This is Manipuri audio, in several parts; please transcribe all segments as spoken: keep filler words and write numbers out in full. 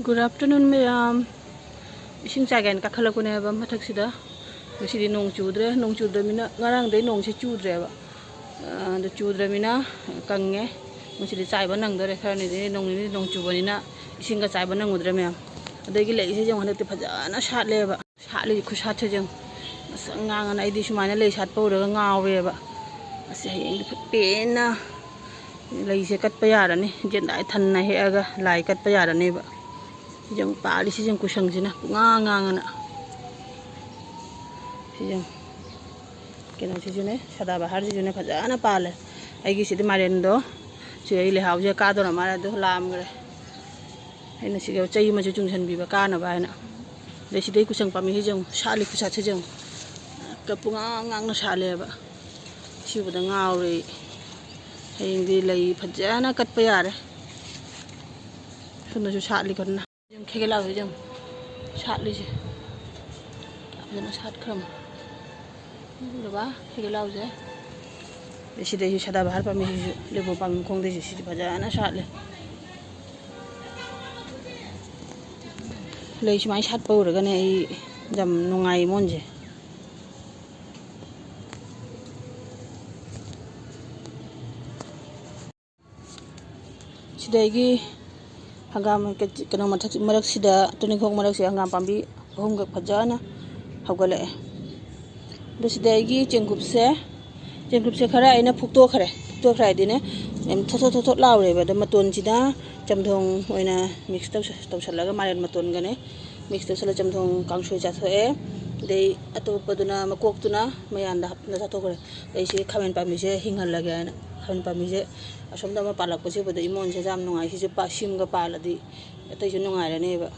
Good afternoon, ꯃꯌꯥꯝ꯫ ꯏꯁꯤꯡ ꯆꯥꯏꯒꯥꯏꯅ ꯀꯥꯈꯠꯂꯛꯄꯅꯦꯕ ꯃꯊꯛꯁꯤꯗ꯫ ꯉꯁꯤꯗꯤ ꯅꯣꯡ ꯆꯨꯗ꯭ꯔꯦ꯫ ꯅꯣꯡ ꯆꯨꯗ꯭ꯔꯃꯤꯅ, ꯉꯔꯥꯡꯗꯩ ꯅꯣꯡꯁꯦ ꯆꯨꯗ꯭ꯔꯦꯕ꯫ ꯑꯗꯣ ꯆꯨꯗ꯭ꯔꯃꯤꯅ ꯀꯪꯉꯦ꯫ ꯉꯁꯤꯗꯤ ꯆꯥꯏꯕ ꯅꯪꯗꯣꯔꯦ꯫ ꯈꯔꯅꯤꯗꯤ, ꯅꯣꯡ ꯅꯤꯅꯤꯗꯤ ꯅꯣꯡ ꯆꯨꯕꯅꯤꯅ ꯏꯁꯤꯡꯒ ꯆꯥꯏꯕ ꯅꯪꯉꯨꯗ꯭ꯔꯦ, ꯃꯌꯥꯝ꯫ ꯑꯗꯒꯤ ꯂꯩꯁꯦ ꯌꯦꯡꯉꯣ, ꯍꯟꯗꯛꯇꯤ ꯐꯖꯅ ꯁꯥꯠꯂꯦꯕ꯫ ꯁꯥꯠꯂꯤ ꯈꯨꯁꯥꯠꯁꯦ ꯌꯦꯡꯉꯨ꯫ ꯉꯁꯪ ꯉꯥꯡꯉꯅ ꯑꯩꯗꯤ ꯁꯨꯃꯥꯏꯅ ꯂꯩ ꯁꯥꯠꯄ ꯎꯔꯒ ꯉꯥꯎꯔꯦꯕ꯫ ꯑꯁ, ꯍꯌꯦꯡꯗꯤ ꯐ-, ꯄꯦꯟꯅ ꯂꯩꯁꯦ ꯀꯠꯄ ꯌꯥꯔꯅꯤ꯫ ꯖꯦꯟꯗꯥꯏ ꯊꯟꯅ ꯍꯦꯛꯑꯒ ꯂꯥꯏ ꯀꯠꯄ ꯌꯥꯔꯅꯦꯕ꯫ ꯁꯤ ꯌꯦꯡꯉꯨ, ꯄꯥꯜꯂꯤꯁꯤ ꯌꯦꯡꯉꯨ, ꯀꯨꯁꯪꯁꯤꯅ ꯄꯨꯡꯉꯥꯡ ꯉꯥꯡꯉꯅ꯫ ꯁꯤ ꯌꯦꯡꯉꯨ꯫ ꯀꯩꯅꯣꯁꯤꯁꯨꯅꯦ, ꯁꯗꯥꯕꯍꯥꯔꯁꯤꯁꯨꯅꯦ ꯐꯖꯅ ꯄꯥꯜꯂꯦ꯫ ꯑꯩꯒꯤꯁꯤꯗꯤ ꯃꯥꯏꯔꯦꯟꯗꯣ, ꯁꯤ ꯑꯩ ꯂꯩꯍꯥꯎꯁꯦ ꯀꯥꯗꯧꯔ ꯃꯥꯜꯂꯦ, ꯑꯗꯨ ꯂꯥꯝꯈ꯭ꯔꯦ꯫ ꯑꯩꯅ ꯁꯤꯒ ꯆꯩ ꯑꯃꯁꯨ ꯆꯨꯡꯁꯟꯕꯤꯕ ꯀꯥꯅꯕ ꯍꯥꯏꯅ꯫ ꯑꯗꯩ ꯁꯤꯗꯩ ꯀꯨꯁꯪ ꯄꯥꯝꯕꯤꯁꯤ ꯌꯦꯡꯉꯨ, ꯁꯥꯠꯂꯤ ꯈꯨꯁꯥꯠꯁꯤ ꯌꯦꯡꯉꯨ꯫ ꯄꯨꯡꯉꯥꯡ ꯉꯥꯡꯅ ꯁꯥꯠꯂꯦꯕ꯫ ꯁꯤ ꯎꯕꯗ ꯉꯥꯎꯔꯦ ꯑꯩ꯫ ꯍꯌꯦꯡꯗꯤ ꯂꯩ ꯐꯖꯅ ꯀꯠꯄ ꯌꯥꯔꯦ꯫ ꯁꯣꯝꯗꯁꯨ ꯁꯥꯠꯂꯤ ꯀꯟꯅ꯫ ꯌꯦꯡꯉꯨ, ꯈꯦꯒꯦ ꯂꯥꯎꯁꯦ ꯌꯦꯡꯉꯨ꯫ ꯁꯥꯠꯂꯤꯁꯦ꯫ ꯐꯖꯅ ꯁꯥꯠꯈ꯭ꯔꯕ꯫ ꯎꯔꯕ? ꯈꯦꯒꯦ ꯂꯥꯎꯁꯦ꯫ ꯑꯗꯩ ꯁꯤꯗꯩꯁꯨ ꯁꯗꯥꯕꯍꯥꯔ ꯄꯥꯝꯕꯤꯁꯤꯁꯨ, ꯂꯦꯕꯨ ꯄꯥꯝꯕꯤ ꯃꯈꯣꯡꯗꯩꯁꯨ ꯁꯤꯗꯤ ꯐꯖꯅ ꯁꯥꯠꯂꯦ꯫ ꯂꯩ ꯁꯨꯃꯥꯏꯅ ꯁꯥꯠꯄ ꯎꯔꯒꯅꯦ ꯑꯩ ꯌꯥꯝ ꯅꯨꯡꯉꯥꯏ ꯏꯃꯣꯟꯁꯦ꯫ ꯁꯤꯗꯒꯤ ꯍꯪꯒꯥꯝ ꯀ-, ꯀꯩꯅꯣ ꯃꯊꯛ, ꯃꯔꯛꯁꯤꯗ, ꯇꯨꯅꯤꯡꯈꯣꯛ ꯃꯔꯛꯁꯤꯗ ꯍꯪꯒꯥꯝ ꯄꯥꯝꯕꯤ ꯑꯍꯨꯝꯈꯛ ꯐꯖꯅ ꯍꯧꯒꯠꯂꯛꯑꯦ꯫ ꯑꯗꯣ ꯁꯤꯗꯒꯤ ꯆꯦꯡꯀꯨꯞꯁꯦ, ꯆꯦꯡꯀꯨꯞꯁꯦ ꯈꯔ ꯑꯩꯅ ꯐꯨꯛꯇꯣꯛꯈ꯭ꯔꯦ꯫ ꯐꯨꯛꯇꯣꯛꯈ꯭ꯔꯦ ꯍꯥꯏꯗꯤꯅꯦ, ꯌꯥꯝ ꯊꯣꯠ ꯊꯣꯠ ꯊꯣꯠ ꯊꯣꯠ ꯂꯥꯎꯔꯦꯕ꯫ ꯑꯗꯣ ꯃꯇꯣꯟꯁꯤꯗ ꯆꯝꯊꯣꯡ ꯑꯣꯏꯅ ꯃꯤꯛꯁ ꯇꯧꯁ-, ꯇꯧꯁꯜꯂꯒ ꯃꯥꯏꯔꯦꯟ ꯃꯇꯣꯟꯒꯅꯦ ꯃꯤꯛꯁ ꯇꯧꯁꯜꯂ ꯆꯝꯊꯣꯡ ꯀꯥꯡꯁꯣꯏ ꯆꯥꯊꯣꯛꯑꯦ꯫ ꯑꯗꯩ ꯑꯇꯣꯞꯄꯗꯨꯅ, ꯃꯀꯣꯛꯇꯨꯅ ꯃꯌꯥꯟꯗ ꯍꯥꯞꯅ ꯆꯥꯊꯣꯛꯈ꯭ꯔꯦ꯫ ꯑꯗꯩ ꯁꯤ ꯈꯥꯃꯦꯟ ꯄꯥꯝꯕꯤꯁꯦ ꯍꯤꯡꯍꯜꯂꯒꯦ ꯍꯥꯏꯅ, ꯈꯥꯃꯦꯟ ꯄꯥꯝꯕꯤꯁꯦ ꯑꯁꯣꯝꯗ ꯑꯃ ꯄꯥꯜꯂꯛꯄꯁꯤꯕꯨꯗ ꯏꯃꯣꯟꯁꯦ ꯌꯥꯝ ꯅꯨꯡꯉꯥꯏ꯫ ꯁꯤꯁꯨ ꯄꯥ-, ꯁꯤꯝꯒ ꯄꯥꯜꯂꯗꯤ ꯑꯇꯩꯁꯨ ꯅꯨꯡꯉꯥꯏꯔꯅꯦꯕ꯫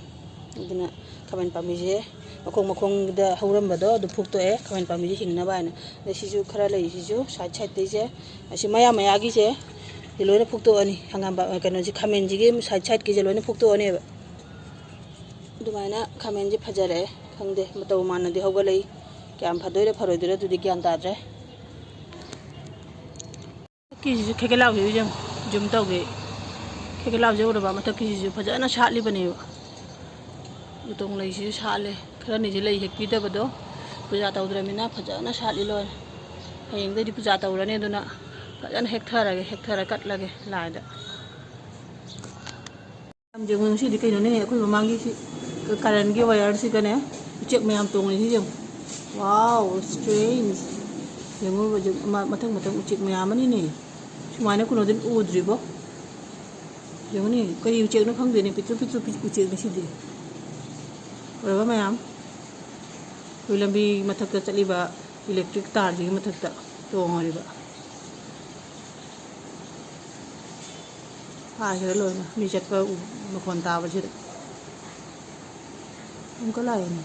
ꯑꯗꯨꯅ ꯈꯥꯃꯦꯟ ꯄꯥꯝꯕꯤꯁꯦ ꯃꯈꯣꯡ ꯃꯈꯣꯡꯗ ꯍꯧꯔꯝꯕꯗꯣ ꯑꯗꯨ ꯐꯨꯛꯇꯣꯛꯑꯦ, ꯈꯥꯃꯦꯟ ꯄꯥꯝꯕꯤꯁꯦ ꯍꯤꯡꯅꯕ ꯍꯥꯏꯅ꯫ ꯑꯗꯩ ꯁꯤꯁꯨ ꯈꯔ ꯂꯩ, ꯁꯤꯁꯨ ꯁꯥꯏꯠ ꯁꯥꯏꯠꯇꯩꯁꯦ, ꯑꯁꯤ ꯃꯌꯥ ꯃꯌꯥꯒꯤꯁꯦ ꯁꯤ ꯂꯣꯏꯅ ꯐꯨꯛꯇꯣꯛꯑꯅꯤ꯫ ꯍꯪꯒꯥꯝ ꯄꯥ-, ꯀꯩꯅꯣꯁꯦ, ꯈꯥꯃꯦꯟꯁꯤꯒꯤ ꯁꯥꯏꯠ ꯁꯥꯏꯠꯀꯤꯁꯦ ꯂꯣꯏꯅ ꯐꯨꯛꯇꯣꯛꯑꯅꯦꯕ꯫ ꯑꯗꯨꯃꯥꯏꯅ ꯈꯥꯃꯦꯟꯁꯦ ꯐꯖꯔꯛꯑꯦ꯫ ꯈꯪꯗꯦ, ꯃꯇꯧ ꯃꯥꯟꯅꯗꯤ ꯍꯧꯒꯠꯂꯛꯏ꯫ ꯀꯌꯥꯝ ꯐꯗꯣꯏꯔꯥ ꯐꯔꯣꯏꯗꯣꯏꯔꯥ ꯑꯗꯨꯗꯤ ꯒ꯭ꯌꯥꯟ ꯇꯥꯗ꯭ꯔꯦ꯫ ꯃꯊꯛꯀꯤꯁꯤꯁꯨ ꯈꯦꯒꯦꯂꯥꯎꯁꯤꯁꯨ ꯌꯦꯡꯉꯨ, ꯖꯨꯝ ꯇꯧꯒꯦ꯫ ꯈꯦꯒꯦꯂꯥꯎꯁꯦ ꯎꯔꯕ? ꯃꯊꯛꯀꯤꯁꯤꯁꯨ ꯐꯖꯅ ꯁꯥꯠꯂꯤꯕꯅꯦꯕ꯫ ꯎꯇꯣꯡ ꯂꯩꯁꯤꯁꯨ ꯁꯥꯠꯂꯦ꯫ ꯈꯔꯅꯤꯁꯦ ꯂꯩ ꯍꯦꯛꯄꯤꯗꯕꯗꯣ, ꯄꯨꯖꯥ ꯇꯧꯗ꯭ꯔꯃꯤꯅ ꯐꯖꯅ ꯁꯥꯠꯂꯤ ꯂꯣꯏꯔꯦ꯫ ꯍꯌꯦꯡꯗꯩꯗꯤ ꯄꯨꯖꯥ ꯇꯧꯔꯅꯤ, ꯑꯗꯨꯅ ꯐꯖꯅ ꯍꯦꯛꯊꯔꯒꯦ, ꯍꯦꯛꯊꯔ ꯀꯠꯂꯒꯦ ꯂꯥꯏꯗ꯫ ꯌꯥꯝ ꯌꯦꯡꯉꯨ, ꯉꯁꯤꯗꯤ ꯀꯩꯅꯣꯅꯦ, ꯑꯩꯈꯣꯏ ꯃꯃꯥꯡꯒꯤ ꯁꯤ ꯀꯔꯦꯟꯒꯤ ꯋꯥꯌꯔꯁꯤꯒꯅꯦ ꯎꯆꯦꯛ ꯃꯌꯥꯝ ꯇꯣꯡꯉꯤꯁꯤ ꯌꯦꯡꯉꯨ꯫ Wow, strange! ꯌꯦꯡꯉꯨ, ꯍꯧꯖꯤꯛ ꯃ-, ꯃꯊꯪ ꯃꯊꯪ ꯎꯆꯦꯛ ꯃꯌꯥꯝ ꯑꯃꯅꯤꯅꯦ꯫ ꯁꯨꯃꯥꯏꯅ ꯀꯩꯅꯣꯗꯤ ꯎꯗ꯭ꯔꯤꯕꯣ꯫ ꯌꯦꯡꯉꯨꯅꯦ, ꯀꯔꯤ ꯎꯆꯦꯛꯅꯣ ꯈꯪꯗꯦꯅꯦ, ꯄꯤꯛꯇ꯭ꯔꯨ ꯄꯤꯛꯇ꯭ꯔꯨ ꯄꯤꯛ-, ꯎꯆꯦꯛꯅꯤ ꯁꯤꯗꯤ꯫ ꯎꯔꯕ ꯃꯌꯥꯝ? ꯑꯩꯈꯣꯏ ꯂꯝꯕꯤ ꯃꯊꯛꯇ ꯆꯠꯂꯤꯕ ꯏꯂꯦꯛꯇ꯭ꯔꯤꯛ ꯇꯥꯔꯁꯤꯒꯤ ꯃꯊꯛꯇ ꯇꯣꯡꯉꯨꯔꯤꯕ꯫ ꯍꯥꯏꯈ꯭ꯔꯦ ꯂꯣꯏꯅ, ꯃꯤ ꯆꯠꯄ ꯎ-, ꯃꯈꯣꯟ ꯇꯥꯕꯁꯤꯗ꯫ ꯑꯃꯨꯛꯀ ꯂꯥꯛꯑꯦꯅꯦ꯫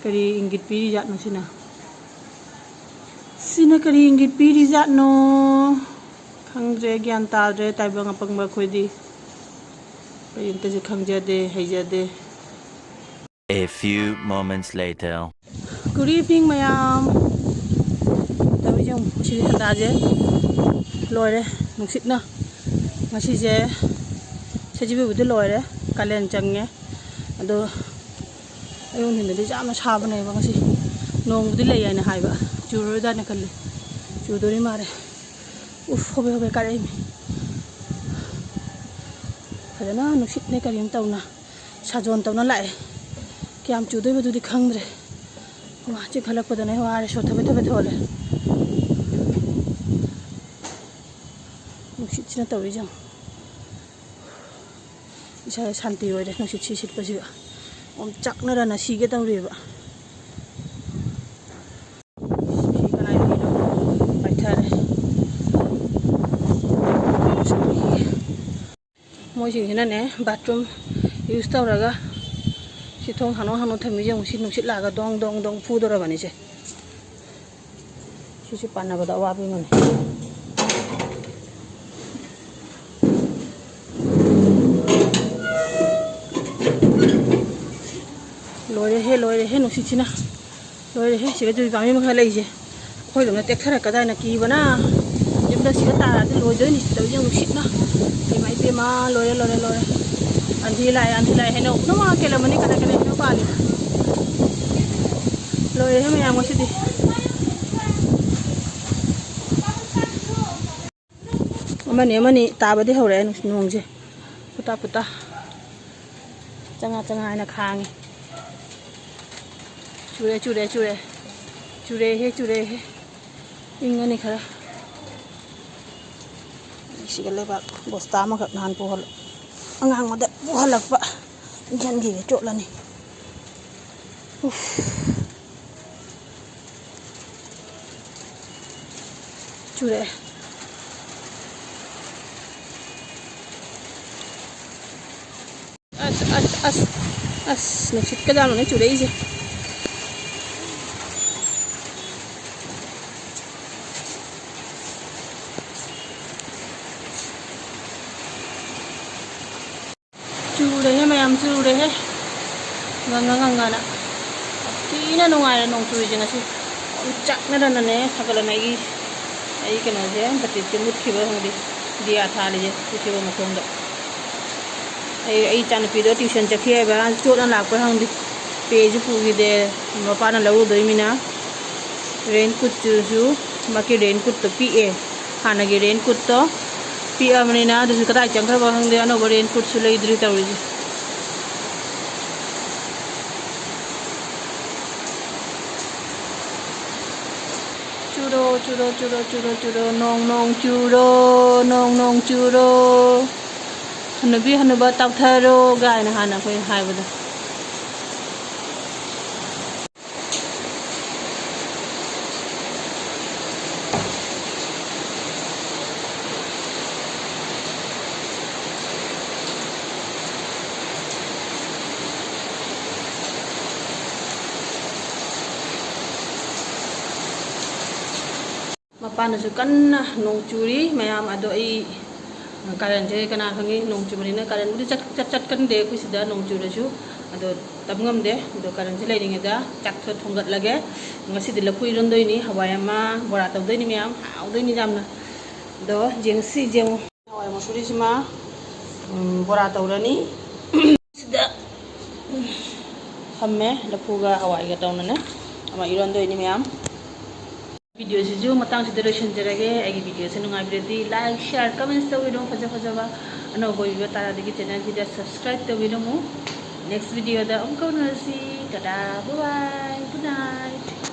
ꯀꯔꯤ ꯏꯪꯒꯤꯠ ꯄꯤꯔꯤꯖꯥꯠꯅꯣ ꯁꯤꯅ? ꯁꯤꯅ ꯀꯔꯤ ꯏꯪꯒꯤꯠ ꯄꯤꯔꯤꯖꯥꯠꯅꯣ? ꯈꯪꯗ꯭ꯔꯦ, ꯒ꯭ꯌꯥꯟ ꯇꯥꯗ꯭ꯔꯦ, ꯇꯥꯏꯕꯪ ꯑꯄꯪꯕ ꯑꯩꯈꯣꯏꯗꯤ꯫ ꯀꯔꯤꯝꯇꯁꯨ ꯈꯪꯖꯗꯦ, ꯍꯩꯖꯗꯦ꯫ A few moments later. Good evening, ꯃꯌꯥꯝ꯫ ꯇꯧꯔꯤꯁꯦ ꯌꯦꯡꯉꯨ, ꯁꯤꯗꯤ ꯍꯟꯗꯥꯁꯦ ꯂꯣꯏꯔꯦ, ꯅꯨꯡꯁꯤꯠꯅ꯫ ꯉꯁꯤꯁꯦ ꯁꯖꯤꯕꯨꯗꯤ ꯂꯣꯏꯔꯦ, ꯀꯥꯂꯦꯟ ꯆꯪꯉꯦ꯫ ꯑꯗꯣ ꯑꯌꯨꯛ ꯅꯨꯡꯊꯤꯟꯗꯗꯤ ꯌꯥꯝꯅ ꯁꯥꯕꯅꯦꯕ ꯉꯁꯤ꯫ ꯅꯣꯡꯕꯨꯗꯤ ꯂꯩ ꯍꯥꯏꯅ ꯍꯥꯏꯕ, ꯆꯨꯔꯔꯣꯏꯗ꯭ꯔꯥꯅ ꯈꯜꯂꯤ꯫ ꯆꯨꯗꯣꯔꯤ ꯃꯥꯜꯂꯦ꯫ ꯎꯐ, ꯍꯣꯕꯦ ꯍꯣꯕꯦ ꯀꯥꯔꯛꯏꯅꯦ꯫ ꯐꯖꯅ ꯅꯨꯡꯁꯤꯠꯅꯦ ꯀꯔꯤꯝ ꯇꯧꯅ, ꯁꯥꯖꯣꯟ ꯇꯧꯅ ꯂꯥꯛꯑꯦ꯫ ꯀꯌꯥꯝ ꯆꯨꯗꯣꯏꯕꯗꯨꯗꯤ ꯈꯪꯗ꯭ꯔꯦ꯫ ꯋꯥ ꯆꯤꯡꯈꯠꯂꯛꯄꯗꯅꯦ ꯋꯥꯔꯦ, ꯁꯣꯠꯊꯕꯦ ꯊꯕꯦ ꯊꯣꯜꯂꯦ꯫ ꯅꯨꯡꯁꯤꯠꯁꯤꯅ ꯇꯧꯔꯤꯁꯦ ꯌꯦꯡꯉꯣ꯫ ꯏꯁꯥꯁꯦ ꯁꯥꯟꯇꯤ ꯑꯣꯏꯔꯦ ꯅꯨꯡꯁꯤꯠꯁꯤ ꯁꯤꯠꯄꯁꯤꯒ꯫ ꯑꯣꯝꯆꯥꯛꯅꯔꯅ ꯁꯤꯒꯦ ꯇꯧꯔꯤꯕ꯫ ꯐꯤ ꯀꯅꯥꯏ ꯐꯤꯅꯣ? ꯄꯥꯏꯊꯔꯦ꯫ ꯃꯣꯏꯁꯤꯡꯁꯤꯅꯅꯦ bathroom use ꯇꯧꯔꯒ ꯁꯤ ꯊꯣꯡ ꯍꯥꯡꯗꯣꯛ ꯍꯥꯡꯗꯣꯛ ꯊꯝꯃꯤꯁꯦ ꯌꯦꯡꯉꯨ꯫ ꯁꯤ ꯅꯨꯡꯁꯤꯠ ꯂꯥꯛꯑꯒ ꯗꯣꯡ ꯗꯣꯡ ꯗꯣꯡ ꯐꯨꯗꯣꯔꯕꯅꯤꯁꯦ꯫ ꯁꯤꯁꯨ ꯄꯥꯟꯅꯕꯗ ꯑꯋꯥꯕ ꯑꯃꯅꯤ꯫ ꯂꯣꯏꯔꯦꯍꯦ, ꯂꯣꯏꯔꯦꯍꯦ ꯅꯨꯡꯁꯤꯠꯁꯤꯅ꯫ ꯂꯣꯏꯔꯦꯍꯦ, ꯁꯤꯗ ꯖꯨꯔꯤ ꯄꯥꯝꯕꯤ ꯃꯈꯥ ꯂꯩꯁꯦ꯫ ꯑꯩꯈꯣꯏꯗꯧꯅ ꯇꯦꯛꯊꯔꯛꯀꯗ꯭ꯔꯥ ꯍꯥꯏꯅ ꯀꯤꯕꯅ꯫ ꯌꯨꯝꯗ ꯁꯤꯗ ꯇꯥꯔꯗꯤ ꯂꯣꯏꯗꯣꯏꯅꯤ꯫ ꯇꯧꯔꯤꯁꯦ ꯅꯨꯡꯁꯤꯠꯅ꯫ ꯏꯃꯥ ꯏꯕꯦꯝꯃ, ꯂꯣꯏꯔꯦ, ꯂꯣꯏꯔꯦ, ꯂꯣꯏꯔꯦ꯫ ꯑꯟꯙꯤ ꯂꯥꯛꯑꯦ, ꯑꯟꯙꯤ ꯂꯥꯛꯑꯦ, ꯍꯩꯅꯧ ꯅꯃꯥ ꯀꯦꯜꯂꯝꯃꯅꯤ, ꯀꯅꯥ ꯀꯅꯥ ꯍꯩꯅꯧ ꯄꯥꯜꯂꯤ? ꯂꯣꯏꯔꯦꯍꯦ ꯃꯌꯥꯝ ꯉꯁꯤꯗꯤ꯫ ꯑꯃꯅꯤ, ꯑꯃꯅꯤ ꯇꯥꯕꯗꯤ ꯍꯧꯔꯛꯑꯦ ꯅꯣꯡꯁꯦ꯫ ꯄꯨꯇꯥ ꯄꯨꯇꯥ꯫ ꯆꯉꯥ ꯆꯉꯥ ꯍꯥꯏꯅ ꯈꯥꯡꯉꯤ꯫ ꯆꯨꯔꯦ, ꯆꯨꯔꯦ, ꯆꯨꯔꯦ꯫ ꯆꯨꯔꯦꯍꯦ, ꯆꯨꯔꯦꯍꯦ꯫ ꯏꯪꯉꯅꯤ ꯈꯔ꯫ ꯁꯤꯒ ꯂꯩꯕꯥꯛ ꯕꯣꯁꯇꯥ ꯑꯃꯈꯛ ꯅꯍꯥꯟ ꯄꯨꯍꯜ-, ꯑꯉꯥꯡꯕꯗ ꯄꯨꯍꯜꯂꯛꯄ꯫ ꯏꯟꯖꯟꯈꯤꯒꯦ, ꯆꯣꯠꯂꯅꯤ꯫ ꯎꯐ꯫ ꯆꯨꯔꯛꯑꯦ꯫ ꯑꯁ, ꯑꯁ, ꯑꯁ, ꯑꯁ, ꯅꯨꯡꯁꯤꯠꯀ ꯌꯥꯝꯅꯅꯦ ꯆꯨꯔꯛꯏꯁꯦ꯫ ꯆꯨꯔꯦꯍꯦ ꯃꯌꯥꯝ, ꯆꯨꯔꯦꯍꯦ꯫ ꯉꯪꯉ ꯉꯪꯉꯅ꯫ ꯌꯥꯝ ꯊꯤꯅ ꯅꯨꯡꯉꯥꯏꯔꯦ ꯅꯣꯡ ꯆꯨꯔꯤꯁꯦ ꯉꯁꯤ꯫ ꯑꯣꯝꯆꯥꯛꯅꯗꯅꯅꯦ ꯁꯥꯒꯠꯂꯝꯃꯦ ꯑꯩꯒꯤ, ꯑꯩ ꯀꯩꯅꯣꯁꯦ, ꯕꯀꯦꯠꯁꯦ ꯃꯨꯠꯈꯤꯕ꯭ꯔꯥ ꯈꯪꯗꯦ꯫ ꯗꯤꯌꯥ ꯊꯥꯜꯂꯤꯁꯦ ꯃꯨꯠꯈꯤꯕ ꯃꯈꯣꯡꯗ꯫ ꯑꯩ, ꯑꯩ ꯏꯆꯥꯅꯨꯄꯤꯗꯣ ꯇ꯭ꯌꯨꯁꯟ ꯆꯠꯈꯤ ꯍꯥꯏꯕ, ꯆꯣꯠꯅ ꯂꯥꯛꯄ꯭ꯔꯥ ꯈꯪꯗꯦ꯫ ꯄꯦꯁꯨ ꯄꯨꯈꯤꯗꯦ, ꯃꯄꯥꯅ ꯂꯧꯔꯨꯗꯣꯏꯃꯤꯅ꯫ ꯔꯦꯟ ꯀꯨꯠꯇꯨꯁꯨ, ꯃꯥꯒꯤ ꯔꯦꯟ ꯀꯨꯠꯇꯣ ꯄꯤꯛꯑꯦ꯫ ꯍꯥꯟꯅꯒꯤ ꯔꯦꯟ ꯀꯨꯠꯇꯣ ꯄꯤꯛꯑꯕꯅꯤꯅ ꯑꯗꯨꯁꯨ ꯀꯗꯥꯏ ꯆꯪꯈ꯭ꯔꯕ ꯈꯪꯗꯦ, ꯑꯅꯧꯕ ꯔꯦꯟ ꯀꯨꯠꯁꯨ ꯂꯩꯗ꯭ꯔꯤ ꯇꯧꯔꯤꯁꯦ꯫ ꯆꯨꯔꯣ, ꯆꯨꯔꯣ, ꯆꯨꯔꯣ, ꯆꯨꯔꯣ, ꯆꯨꯔꯣ, ꯅꯣꯡ, ꯅꯣꯡ ꯆꯨꯔꯣ, ꯅꯣꯡ, ꯅꯣꯡ ꯆꯨꯔꯣ꯫ ꯍꯅꯨꯕꯤ ꯍꯅꯨꯕ ꯇꯥꯎꯊꯔꯣ ꯀꯥꯏꯅ ꯍꯥꯟꯅ ꯑꯩꯈꯣꯏ ꯍꯥꯏꯕꯗꯣ꯫ ꯃꯄꯥꯟꯗꯁꯨ ꯀꯟꯅ ꯅꯣꯡ ꯆꯨꯔꯤ ꯃꯌꯥꯝ꯫ ꯑꯗꯣ ꯑꯩ ꯀꯥꯔꯦꯟꯁꯦ ꯀꯅꯥ ꯈꯪꯉꯤ, ꯅꯣꯡ ꯆꯨꯕꯅꯤꯅ ꯀꯥꯔꯦꯟꯕꯨꯗꯤ ꯆꯠ-, ꯆꯠ-, ꯆꯠꯀꯟꯗꯦ ꯑꯩꯈꯣꯏ ꯁꯤꯗ ꯅꯣꯡ ꯆꯨꯔꯁꯨ꯫ ꯑꯗꯣ ꯇꯝ ꯉꯝꯗꯦ꯫ ꯑꯗꯣ ꯀꯥꯔꯦꯟꯁꯦ ꯂꯩꯔꯤꯉꯩꯗ ꯆꯥꯛꯁꯨ ꯊꯣꯡꯒꯠꯂꯒꯦ꯫ ꯉꯁꯤꯗꯤ ꯂꯐꯨ ꯏꯔꯣꯟꯗꯣꯏꯅꯤ, ꯍꯋꯥꯏ ꯑꯃ, ꯕꯣꯔꯥ ꯇꯧꯗꯣꯏꯅꯤ ꯃꯌꯥꯝ, ꯍꯥꯎꯗꯣꯏꯅꯤ ꯌꯥꯝꯅ꯫ ꯑꯗꯣ ꯌꯦꯡꯁꯤ, ꯌꯦꯡꯉꯨ꯫ ꯍꯋꯥꯏ ꯃꯨꯁꯨꯔꯤꯁꯤꯃ, ꯎꯝ, ꯕꯣꯔꯥ ꯇꯧꯔꯅꯤ꯫ ꯁꯤꯗ ꯊꯝꯃꯦ, ꯂꯐꯨꯒ ꯍꯋꯥꯏꯒ ꯇꯧꯅꯅꯦ ꯑꯃ ꯏꯔꯣꯟꯗꯣꯏꯅꯤ ꯃꯌꯥꯝ꯫ ꯚꯤꯗꯤꯑꯣꯁꯤꯁꯨ ꯃꯇꯥꯡꯁꯤꯗ ꯂꯣꯏꯁꯤꯟꯖꯔꯒꯦ꯫ ꯑꯩꯒꯤ ꯚꯤꯗꯤꯑꯣꯁꯦ ꯅꯨꯡꯉꯥꯏꯕꯤꯔꯗꯤ like, share, comments ꯇꯧꯕꯤꯔꯝꯃꯨ꯫ ꯐꯖ ꯐꯖꯕ ꯑꯅꯧꯕ ꯑꯣꯏꯕꯤꯕ ꯇꯥꯔꯗꯤ ꯆꯦꯅꯦꯜꯁꯤꯗ subscribe ꯇꯧꯕꯤꯔꯝꯃꯨ꯫ Next ꯚꯤꯗꯤꯑꯣꯗ ꯑꯃꯨꯛꯀ ꯎꯅꯔꯁꯤ꯫ Tata, bye bye, good night꯫